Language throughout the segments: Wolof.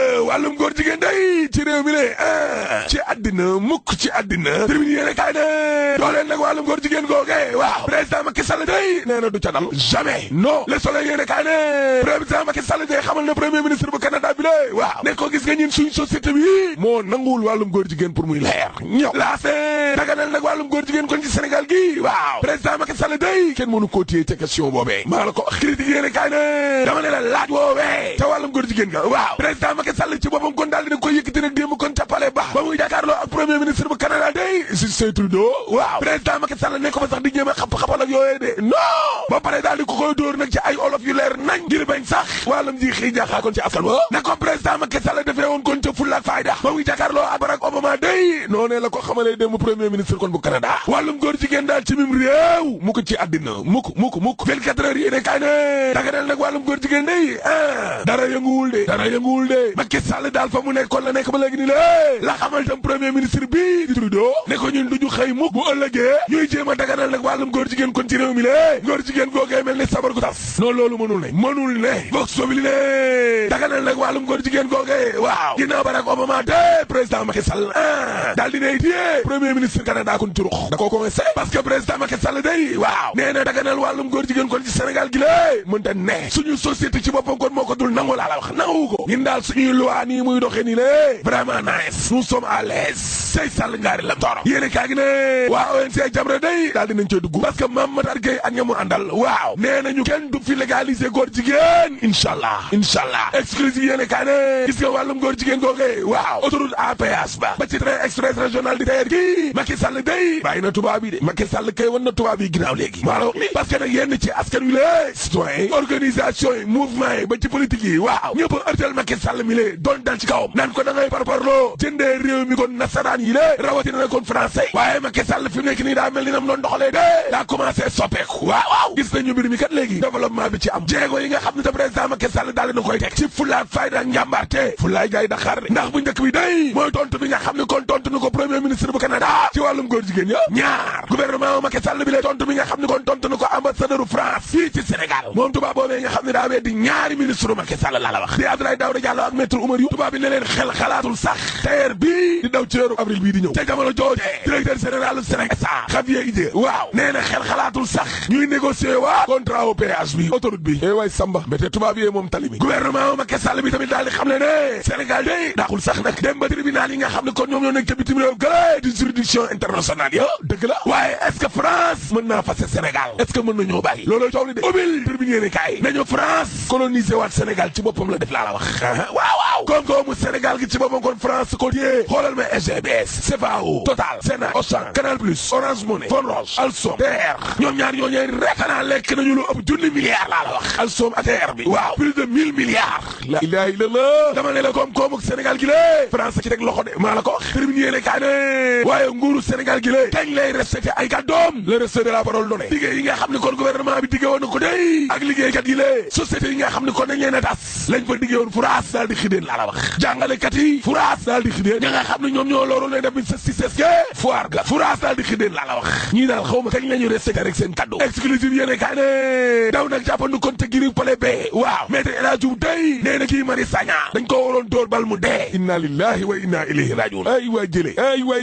wàllum góor jigéen day ci réew mi le ci àddina mukk ci àddina termine yéene kaay ne dooleen nag wàllum góor jigéen googe waaw président Macky Sall day nee na du ca dal jamais non le soleil yéene kaay ne président Macky Sall day xamal ne premier ministre bu Canada bi le waaw ne ko gis nga ñun suñ société bi moo nanguwul wàllum góor jigéen pour muy leer ñëw laase daganal nag wàllum góor jigéen kon ci Sénégal gi waaw président Macky Sall day kenn mënu koo téye ca question boobee maa la ko critique yéene kaay ne dama ne la laaj woowee ca wàllum góor jigéen ga waaw président Macky Sall ci boppam kon daal dina koy yëkkati nag démb kon ca palais ba muy jàkkaarloo ak premier ministre bu Canada day Justin Trudeau waaw président Macky Sall ne ko fa sax di jéem a xap-xapal ak yooyee de non ba pare daal di ko koy dóor nag ci ay olof yu leer nañ ngir bañ sax wàllam ji xii jaaxaa kon ci askan wa ne ko président Macky Sall defee woon kon ca fulla ak fayda ba muy jàkkaarloo ak Barack Obama day noonee la ko xamalee démb premier ministre kon bu Canada wàllum góor jigéen daal ci mim réew mu ko ci àddina mukk 24 heures yi ne kaay ne daganal nag wàllum góor jigéen day dara yënguwul de Macky Sall daal fa mu nekkoon la nekk ba léegi ni la xamal tam premier ministre bi di Trudeau ne ko ñun duñu xëy mukk bu ëllëgee ñuy jéem a daganal nag wàllum góor jigéen kon ci réew mi la góor jigéen googee mel ni sabar gu tas non loolu mënul ne vox populi ne daganal nag wàllum góor jigéen googee waaw ginnaaw Barack Obama de président Macky Sall daal di ne téye premier ministre Canada kon ci rux da koo commencé parce que président Macky Sall day waaw nee na daganal wàllum góor jigéen kon ci Sénégal gi la mënta ne suñu société ci boppam kon moo ko dul nangu laa la wax nangu ko ñun daal suñuy loi nii muy doxee nii lé vraiment nice nous sommes à l'aise say Sall ngaari lam toro yéene kaa gi ne waa ONG Jamra day daal dinañ cee dugg parce que Mame Matar Gueye ak ñamu àndal waaw nee nañu kenn du fi légaliser góor jigéen inchallah exclusive yéene kaa ne gis nga wàllum góor jigéen googee waaw autoroute à péage ba ci train express régional di TER gi Macky Sall day bàyyi na tubaab yi de Macky Sall kay wan na tubaab yi ginnaaw léegi maa la wax ni parce que nag yenn ci askan wi la citoyen organisation yi mouvement yi ba ci politique yi waaw ñëpp ërtal Macky Sall mi lée doon dal ci kawam naan ko da ngay parparloo jëndee réew mi kon nasaraan yi lée rawatina na kon français waaye Macky Sall fi mu nekk nii daa mel ni nam doon doxalee de daa commencé soppeeku waaw gis nañu mbir mi kat léegi développement bi ci am jéego yi nga xam ne te président Macky Sall daal na koy teg ci fulla fayda ak njàmbaarte fullaay jaay Dakar ndax bu njëkk bi day mooy tontu bi nga xam ne kon tontu na ko premier ministre bu Canada ci wàllum góor jigéen ya ñaar gouvernement Macky Sall bi lay tontu bi nga xam ne kon tontu na ko ambassadeur France fii ci Sénégal moom tubaab boobee nga xam ne daa weddi ñaari ministre Macky Sall laa la wax di Abdoulaye Daouda Diallo ak maître Oumar Youm tubaab bi ne leen xel xalaatul sax TER bii di daw ci weeru avril bii di ñëw ca jamono jooje directeur général Sénégal Xavier Idé waaw nee na xel xalaatul sax ñuy négocier waa contrat au péage bi autoroute bi waay Samba mbete tubaab yee moom tali bi gouvernement Macky Sall bi tamit daal di xam le ne Sénégal day daaxul sax nag dem ba tribunal yi nga xam ne kon ñoom ñoo nekk ca bitim réew gële di juridiction internationale yo dëgg la waaye est-ce que France mën naa fase Sénégal est-ce que mën na ñoo bàyyi loolooy coow li de ubbil tribune yéene kaay nañu France coloniser waat Sénégal ci boppam la def laa la wax waaw koom-koomu Sénégal gi ci boppam kon France ko téye xoolal ma SGBS CFAO Total Sénat Auchan Canal Plus Orange Money Fonros Alstom TER ñoom ñaar ñoo ñooy rek xanaa lekk nañu lu ëpp junni milliards laa la wax Alstom ak TER bi waaw plus de 1000 milliards la ilaha illallah dama ne la koom-koomu Sénégal gi lée France ci teg loxo de maa la ko wax tribune yéene kaay ne waaye nguuru Sénégal gi lée kañ lay respecté ay kàddoom le respect de la parole donnée liggéey yi nga xam ne kon gouvernement bi diggé woon na ko day ak liggéeykat yi lée société yi nga xam ne kon nañ leen a tas lañ fa diggé woon furaas daal di xidéen laa la wax jàngalekat yi furaas daal di xidéen ña nga xam ne ñoom ñoo loolu lay def mi sa sises ke foire ga furaas daal di xidéen laa la wax ñii daal xaw ma kañ la ñu respecté rek seen kàddu exclusive yéene kaay ne daw nag jàppandu kon te giri pale bee waaw maître El Hadji Diouf day nee na kii Mari Sagna dañ ko waroon dóor bal mu dee inna lillahi wa inna ilayhi rajiun ay waay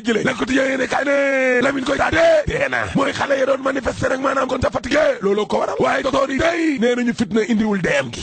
jëlee lan ko ti yéene kaay ne Lamine Koita dee na mooy xale ya doon manifester rek maanaam kon ta fatigué looloo ko waral waaye docteur yi day nee nañu fitna indiwul deem gi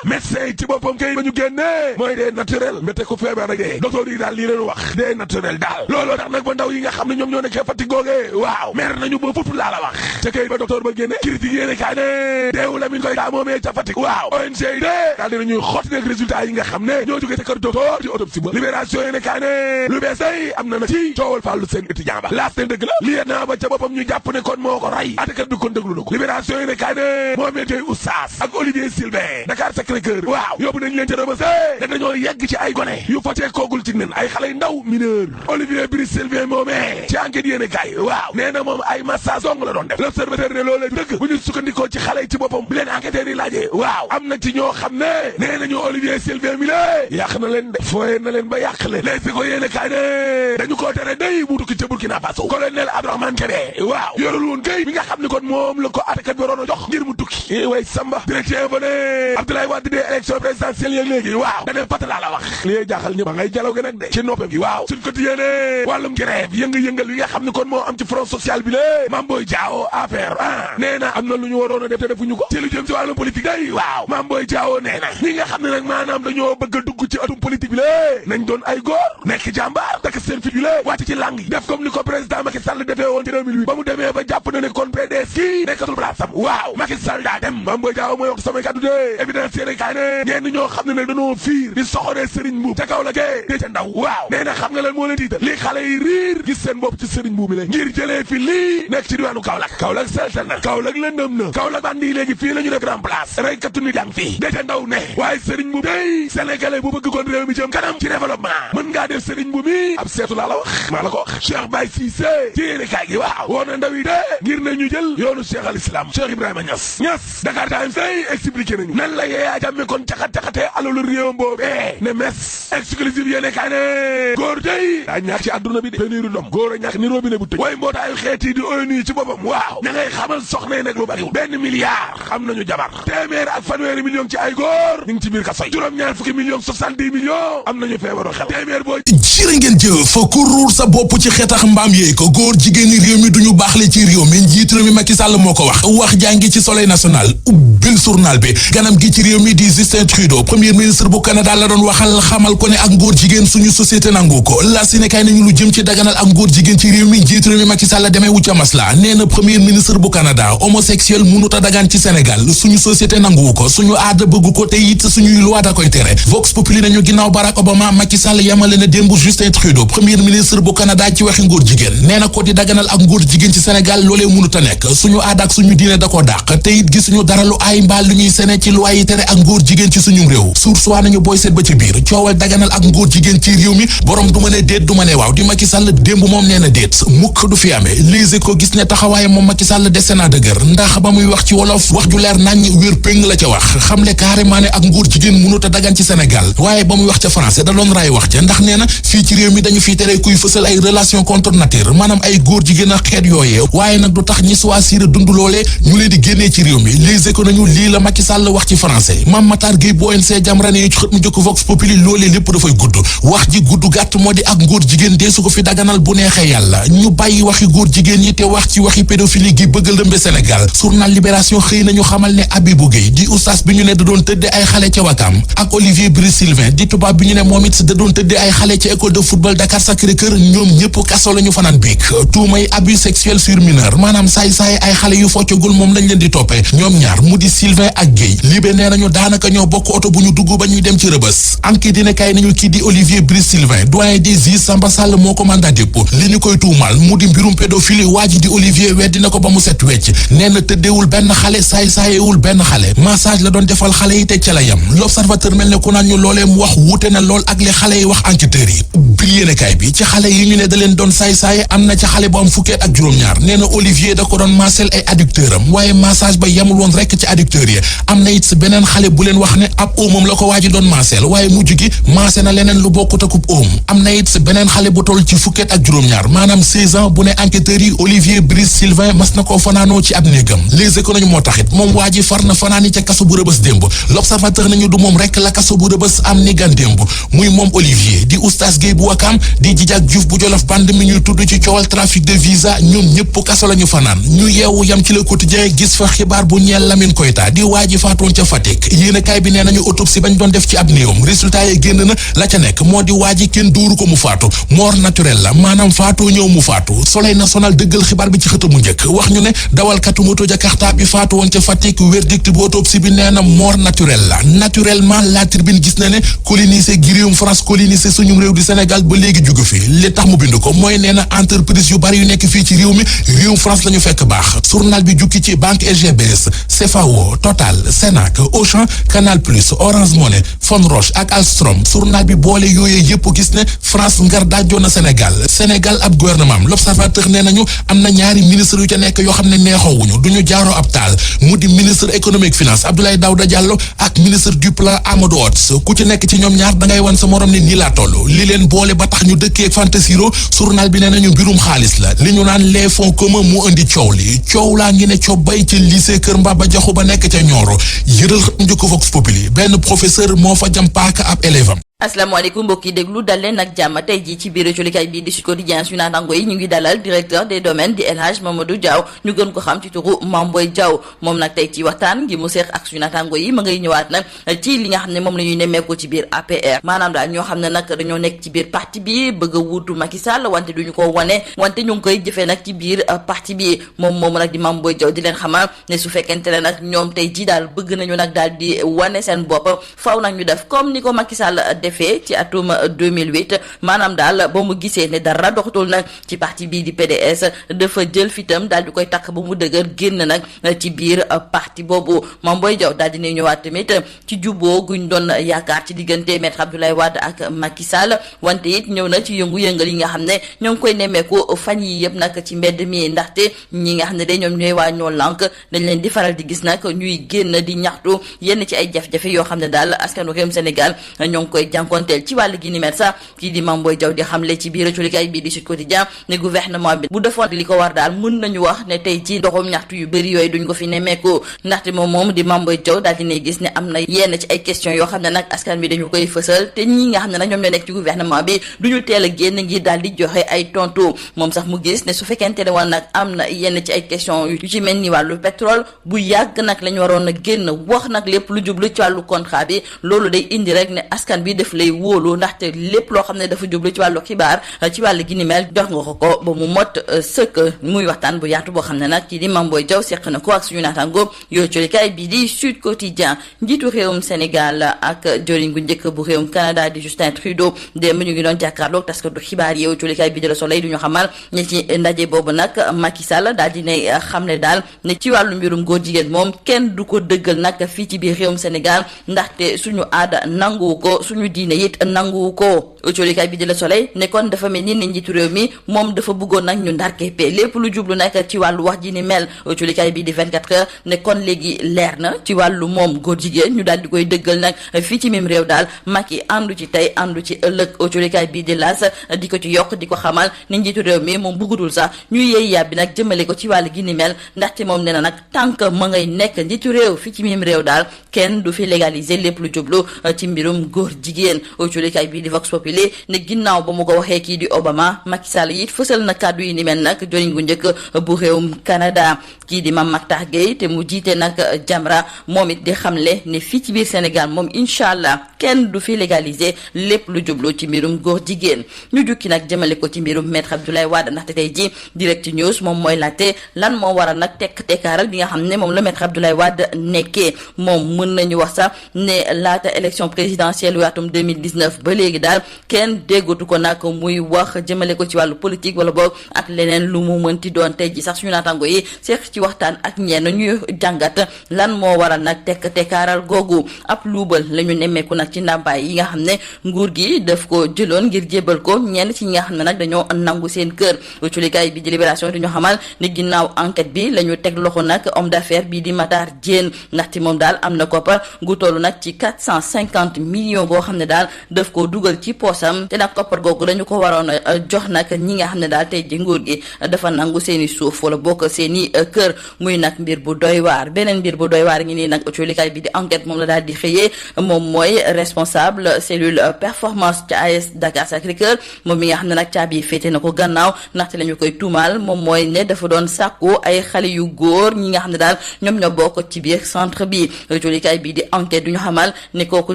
médecin yi ci boppam kay ba ñu génnee mooy dee naturel mbete ko feebar rek dee docteur yi daal lii leen wax dee naturel daal looloo tax nag ba ndaw yi nga xam ne ñoom ñoo nekkee fatigue googe waaw mer nañu ba futu laa la wax ca kay ba docteur ba génne critique yéene kaay ne deewu Lamine Koita moomee ca fatigue waaw ONG yi dee daal dinañuy xotti nag résultat yi nga xam ne ñoo jógee ca kër docteur ci autopsie ba libération yéene kaay ne lu bees day am na ci coowal fàllu seen étudiant ba laas dëgg la lii naa ba ca boppam ñu jàpp ne kon moo ko rey atekat bi kon déglu na ko libération yéene kaay ne Mohamed Gueye Oustaz ak Olivier Sylvain Dakar Sacré-Cœur waaw yóbbu nañ leen ca Rebeuss ne dañoo yegg ci ay gone yu fatee koogul ci nen ay xale yu ndaw mineur Olivier Brice Sylvain moomee ci enquête yéene kaay waaw nee na moom ay massage dong la doon def l'observateur ne loolee dëgg bu ñu sukkandikoo ci xale yi ci boppam bi leen enquêteurs yi laajee waaw am na ci ñoo xam ne nee nañu Olivier Sylvain mi la yàq yàq na leen de fooye na leen ba yàq leen léegi ko yéene kaay ne dañu ko tere day mu tukki ca Burkina Faso colonel Abdourahmane Kébé waaw yorul woon kay bi nga xam ne kon moom la ko attakat bi waroon a jox ngir mu tukki way samba directeur ba ne Abdoulaye Wade des élections présidentielles yeeg léegi waaw dane patala la wax li jaaxal ñëpp ba ngay jalaw gi nag de ci noppam gi waaw suñ ko tiyéene wàllum grève yënga-yëngal yi nga xam ne kon moo am ci front social bi lé Mame Boye Diao APR nee na am na lu ñu waroon a def te defuñu ko ci lu jëm ci wàllum politique day waaw Mame Boye Diao nee na ñi nga xam ne nag maanaam dañoo bëgg a dugg ci atum politique bi lé nañ doon ay góor nekk jàmbaar takk seen fit bi lé wàcc ci lang yi def comme ni ko président Macky Sall defee woon ci 2008 ba mu demee ba jàpp na ne kon PDS kii nekkatul place am waaw Macky Sall daa dem Mame Boye Diao mooy wax samay kàddu de évidence yéene kaay ne ñenn ñoo xam ne nag dañoo fiir di soxoree Serigne Mboup ca kaw la gee dee ca ndaw waaw nee na xam nga leen moo leen tiital lii xale yi riir gis seen bopp ci Serigne Mboup mi la ngir jëlee fi lii nekk ci diwaanu Kaolack seltal na Kaolack lëndëm na Kaolack bandi yi léegi fii la ñu def grand place reykatu nit yang fii dee ca ndaw ne waaye Serigne Mboup day sénégalais bu bëgg kon réew mi jëm kanam ci développement mën ngaa def Serigne Mboup mi ab seetu laa la wax maa la ko wax Cheikh Baye Cissé ci yéene kaay gi waaw woo na ndaw yi de ngir na ñu jël yoonu Cheikh al Islam Cheikh Ibrahima Niass Dakar Times day expliqué nañu nan la Yaya Jammeh kon caxat-caxatee alalu réewam boobu ne mes exclusive yéene kaay ne góor day daa ñàkk ci àdduna bi de pénurie ndox góor a ñàkk ni robinet bu tëj waaye mbootaayu xeet yi di ONU ci boppam waaw ña ngay xamal soxna yi nag lu bariwul $1 milliard xam nañu jabar téeméer ak fanweeri million ci ay góor ñu ngi ci biir kaso yi juróom-ñaar fukki million 70 millions am nañu feebaru xel téeméer boo jërë ngeen jëf ku ruur sa bopp ci xetax mbaam yeey ko góor jigéen ñi réew mi duñu baaxle ci réew mi njiit réew mi Macky Sall moo ko wax jàngi ci Soleil national ubbil journal bi ganam gi ci réew mi di Justin Trudeau premier ministre bu Canada la doon waxal xamal ko ne ak ngóor jigéen suñu société nangu ko la si nekkaay nañu lu jëm ci daganal ak ngóor jigéen ci réew mi njiit réew mi Macky Sall demee wu ca masla nee na premier ministre bu Canada homosexuel mënut a dagaan ci Sénégal suñu société nangu ko suñu aada bëgg ko te it suñuy loi da koy tere Vox Populi nañu ginnaaw Barack Obama Macky Sall yamale na démb Justin Trudeau premier ministre bu Canada ci waxi ngóor jigéen nee na ko di daganal ak ngóor jigéen ci Sénégal loolee mënut a nekk suñu aada ak suñu diine da ko dàq te it gisuñu dara lu ay mbaal lu ñuy sene ci loi yi tere ak ngóor jigéen ci suñu réew sursoi nañu booy seet ba ci biir coowal daganal ak ngóor jigéen ci réew mi borom du ma ne déet du ma ne waaw di Macky Sall démb moom nee na déet mukk du fi amee lise ko gis ne taxawaaye moom Macky Sall dese naa dëgër ndax ba muy wax ci wolof wax ju leer nañ wér péng la ca wax xamle carrément ne ak ngóor jigéen mënut a dagan ci Sénégal waaye ba muy wax ca français da doon raay wax ca ndax nee na fii ci réew mi dañu fii tere kuy fësal ay relation contre nature maanaam ay góor jigéen ak xeet yooyee waaye nag du tax ñi choisir dund loolee ñu leen di génnee ci réew mi lise ko nañu lii la Macky Sall wax ci français Mame Matar Gueye bu ONG Jamra ne ci xët mu jëkk Vox Populi loolee lépp dafay gudd wax ji gudd gàtt moo di ak ngóor jigéen dee su ko fi daganal bu neexee yàlla ñu bàyyi waxi góor jigéen yi te wax ci waxi pédophilie gi bëgg lëmbe Sénégal journal Libération xëy nañu xamal ne Abibou Gueye di oustaz bi ñu ne da doon tëdde ay xale ca Wakam ak Olivier Brice Sylvain di tubaab bi ñu ne moom it da doon tëdde ay xale ca école de football Dakar Sacré-Cœur ñoom ñëpp kaso la ñu fanaan biig tuumay abus sexuel sur mineur maanaam saay-saay ay xale yu foccagul moom lañ leen di toppee ñoom ñaar mu di Sylvain ak Gueye Libé nee nañu daanaka ñoo bokk oto bu ñu dugg ba ñuy dem ci Rëbës enquête dina kay nañu kii di Olivier Brice Sylvain doyen des juges Samba Sall moo ko mandat dépôt li ñu koy tuumal mu di mbirum pédophilie waa ji di Olivier weddi na ko ba mu set wecc nee na tëddeewul benn xale saay-saayewul benn xale massage la doon defal xale yi te ca la yam L'Observateur mel ne ku naan ñu loolee mu wax wuute na lool ak li xale yi wax enquêteurs yi bil yéenekaay bi ci xale yi ñu ne da leen doon saay-saaye am na ca xale bu am fukkeet ak juróom-ñaar nee na Olivier da ko doon massel ay adducteur am waaye massage ba yamul woon rekk ci adducteur yi am na it si beneen xale bu leen wax ne ab oomam la ko waaji doon massel waaye mujj gi massé na leneen lu bokkut akub oom am na it si beneen xale bu toll ci fukkeet ak juróom-ñaar maanaam 16 ans bu ne enquêteurs yi Olivier Brice Sylvain mas na koo fanaanoo ci ab néegam Les Échos nañu moo taxit moom waa ji far na fanaani ca kaso bu Rëbës démb L'Observateur nañu du moom rekk la kaso bu Rëbës am ni gan démb muy moom Olivier di oustaz Gueye bu Wakam di Djidiack Diouf bu Jolof Band mi ñuy tudd ci coowal trafic de visa ñoom ñëpp kaso la ñu fanaan ñu yeewu yam ci Le Quotidien gis fa xibaar bu ñeel Lamine Koyta di waa ji faatoon ca Fatick yéenekaay bi nee nañu autopsie bañ doon def ci ab néewam résultat yi génn na la ca nekk moo di waa ji kenn dóoru ko mu faatu mort naturelle la maanaam faatoo ñëw mu faatu Soleil national dëggal xibaar bi ci xëta mu njëkk wax ñu ne dawalkatu moto Jakarta bi faatu woon ca Fatick verdict bu autopsie bi nee na mort naturelle la naturellement la tribune gis na ne colonisé gi réewum France colonisé suñu réew di Sénégal Sénégal ba léegi jóge fi li tax mu bind ko mooy nee na entreprise yu bari yu nekk fii ci réew mi réew France la ñu fekk baax journal bi jukki ci banque SGBS CFAO Total Senac Auchan Canal Plus Orange Money Fonroche ak Alstom journal bi boole yooyee yëpp gis ne France ngar daajoo na Sénégal ab gouvernement l'observateur nee nañu am na ñaari ministre yu ca nekk yoo xam ne neexoowuñu duñu jaaroo ab taal mu di ministre économique finance Abdoulaye Daouda Diallo ak ministre du plan Amadou Hott ku ci nekk ci ñoom ñaar dangay wan sa morom ne nii laa toll li leen boole ba tax ñu dëkkee fantasiro journal bi nee nañu mbirum xaalis la li ñu naan les fonds communs mu indi coow li coow laa ngi ne cobbay ci lycée Kër Mbaba Jaxu ba nekk ca Nioro yëral xam njëkk Vox Populi benn professeur moo fa jam paaka ab élève am. asalaamaaleykum mbokk yi déglu dal leen ak jàmm tey jii ci biir colikaay bii di Sud Quotidien suñu naataango yi ñu ngi dalal directeur des domaines di El Hadj Mamadou Diaw ñu gën ko xam ci turu Mame Boye Diaw moom nag tey ci waxtaan ngi mu seex ak suñu naataango yi ma ngay ñëwaat nag ci li nga xam ne moom la ñuy nemmeeku ci biir APR maanaam daal ñoo xam ne nag dañoo nekk ci biir parti bi bëgg a wuutu Macky Sall wante duñu ko wane wante ñu ngi koy jëfee nag ci biir parti bi moom nag di Mame Boye Diaw di leen xamal ne su fekkente ne nag ñoom tey jii daal bëgg nañu nag daal di wane seen bopp faaw nag ñu def comme ni ko Macky Sall defee ci atum 2008 maanaam daal ba mu gisee ne dara doxatul nag ci parti bii di PDS dafa jël fitam daal di koy takk ba mu dëgër génn nag ci biir parti boobu Mame Boye Diaw daal dina ñëwaat tamit ci juboo guñ doon yaakaar ci diggante Maître Abdoulaye Wade ak Macky Sall wante it ñëw na ci yëngu-yëngal yi nga xam ne ñoo ngi koy nemmeeku fan yi yëpp nag ci mbedd mi ndaxte ñi nga xam ne de ñoom ñooy waa ñoo lànk dañ leen di faral di gis nag ñuy génn di ñaxtu yenn ci ay jafe-jafe yoo xam ne daal askanu réewum Sénégal ñoo ngi koy jànkonteel ci wàllu gi ni mel sax kii di Mame Boye Diaw di xamle ci biir colikaay bii di Sud Quotidien ne gouvernement bi bu defoon li ko war daal mën nañu wax ne tey ci doxum ñaxtu yu bëri yooyu duñ ko fi nemmeeku ndaxte moom di Mame Boye Diaw daal dina gis ne am na yenn ci ay questions yoo xam ne nag askan bi dañu koy fësal te ñi nga xam ne nag ñoom ñoo nekk ci gouvernement bi duñu teel a génn ngir daal di joxe ay tontu moom sax mu gis ne su fekkente ne woon nag am na yenn ci ay questions yu ci mel ni wàllu pétrole bu yàgg nag la ñu waroon a génn wax nag lépp lu jublu ci wàllu contrat bi loolu day indi rek ne askan bi daf lay wóolu ndaxte lépp loo xam ne dafa jublu ci wàllu xibaar ci wàllu gi ni mel jox nga ko ba mu mot sëkk muy waxtaan bu yaatu boo xam ne nag kii di Mame Boye Diaw seq na ko ak suñu naataango yooyu colikaay bii di Sud Quotidien njiitu réewum Sénégal ak jëriñ gu njëkk bu réewum Canada di Justin Trudeau démb ñu ngi doon jàkkaarloog taskatu xibaar yi yooyu colikaay bii di Le Soleil du ñu xamal ne ci ndaje boobu nag Macky Sall daal di ne xam ne daal ne ci wàllu mbirum góor jigéen moom kenn du ko dëggal nag fii ci biir réewum Sénégal ndaxte suñu aada nanguwu ko suñu diine it nanguwu ko colikaay bi di Le Soleil ne kon dafa mel ni njiitu réew mi moom dafa bëggoon nag ñu ndar keppe lépp lu jublu nag ci wàllu wax ji ni mel colikaay bi di 24 heures ne kon léegi leer na ci wàllu moom góor jigéen ñu daal di koy dëggal nag fii ci mim réew daal Macky àndu ci tey àndu ci ëllëg colikaay bi di L'As di ko ci yokk di ko xamal ne njiitu réew mi moom bëggutul sax ñuy yeey yàbbi nag jëmale ko ci wàllu gi ni mel ndaxte moom nee na nag tànk ma ngay nekk njiitu réew fii ci mim réew daal kenn du fi légaliser lépp lu jublu ci mbirum góor jigéen colikaay bi di Vox Populi ne ginnaaw ba mu ko waxee kii di Obama Macky Sall it fësal na kàddu yi ni mel nag joriñ gu njëkk bu réewum Canada kii di Mame Mactar Gueye te mu jiite nag Jamra moom it di xamle ne fii ci biir Sénégal moom incha allah kenn du fi légaliser lépp lu jublu ci mbirum góor jigéen ñu jukki nag jëmale ko ci mbirum Maître Abdoulaye Wade ndaxte tey ji Direct News moom mooy laajte lan moo waral nag tekkaaral bi nga xam ne moom la Maître Abdoulaye Wade nekkee moom mën nañu wax sax ne laata élection présidentielle yu atum 2019 ba léegi daal kenn déggatu ko nag muy wax jëmale ko ci wàllu politique wala boog ak leneen lu mu mënti doon tey ji sax suñu naataango yi seex ci waxtaan ak ñenn ñuy jàngat lan moo waral nag tekkaaral googu ab luubal la ñu nemmeeku nag ci ndàmpaay yi nga xam ne nguur gi daf ko jëloon ngir jébal ko ñenn ci ñi nga xam ne nag dañoo nangu seen kër culikaay bi di Libération di ñu xamal ne ginnaaw enquête bi la ñu teg loxo nag homme d'affaires bii di Matar Diène ndaxte moom daal am na koppar gu toll nag ci 450 millions goo xam ne daal daf ko dugal ci poosam te nag koppar googu dañu ko waroon a jox nag ñi nga xam ne daal tey ji nguur gi dafa nangu seen i suuf wala bokk seen i kër muy nag mbir bu doy waar beneen mbir bu doy waar ngi nii nag culikaay bi di enquête moom la daal di xëyee moom mooy responsable cellule performance ca AS Dakar Sacré-Cœur moom mi nga xam ne nag caabi féete na ko gannaaw ndaxte la ñu koy tuumaal moom mooy ne dafa doon sàkku ay xale yu góor ñi nga xam ne daal ñoom ñoo bokk ci biir centre bi culikaay bi di enquête du ñu xamal ne kooku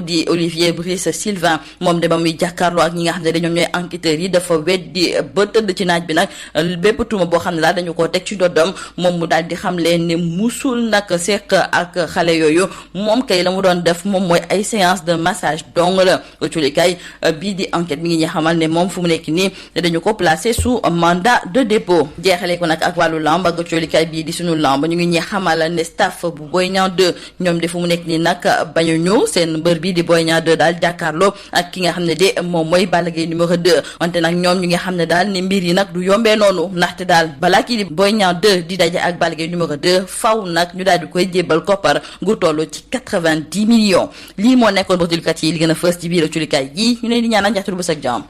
di Olivier Brice Sylvain moom de ba muy jàkkaarloo ak ñi nga xam ne ñoom ñooy enquêteurs yi dafa weddi ba tëdd ci naaj bi nag bépp tuuma boo xam ne daal dañu koo teg ci doddam moom mu daal di xam leen ne musul nag seq ak xale yooyu moom kay la mu doon def moom mooy ay séance de massage dong la culikaay bii di enquête mi ngi ñuy xamal ne moom fu mu nekk nii dañu ko placé sous mandat de dépôt. jeexale ko nag ak wàllu lamb ak culikaay bii di sunu lamb ñu ngi ñuy xamal ne staff bu Boy Niang 2 ñoom de fu mu nekk nii nag bañu ñëw seen mbër bii di Boy Niang 2 daal jàkkaarloo ak ki nga xam ne de moom mooy Balla Gaye numéro 2 wante nag ñoom ñu ngi xam ne daal ni mbir yi nag du yombee noonu ndaxte daal balaa kii di Boy Niang 2 di daje ak Balla Gaye numéro 2 faw nag ñu daal di koy jébbal koppar gu toll ci 90 millions lii moo nekkoon ba tullikat yi li gën a fës ci biir culikaay gi ñu leen di ñaanal njaxtalu bës ak jàmm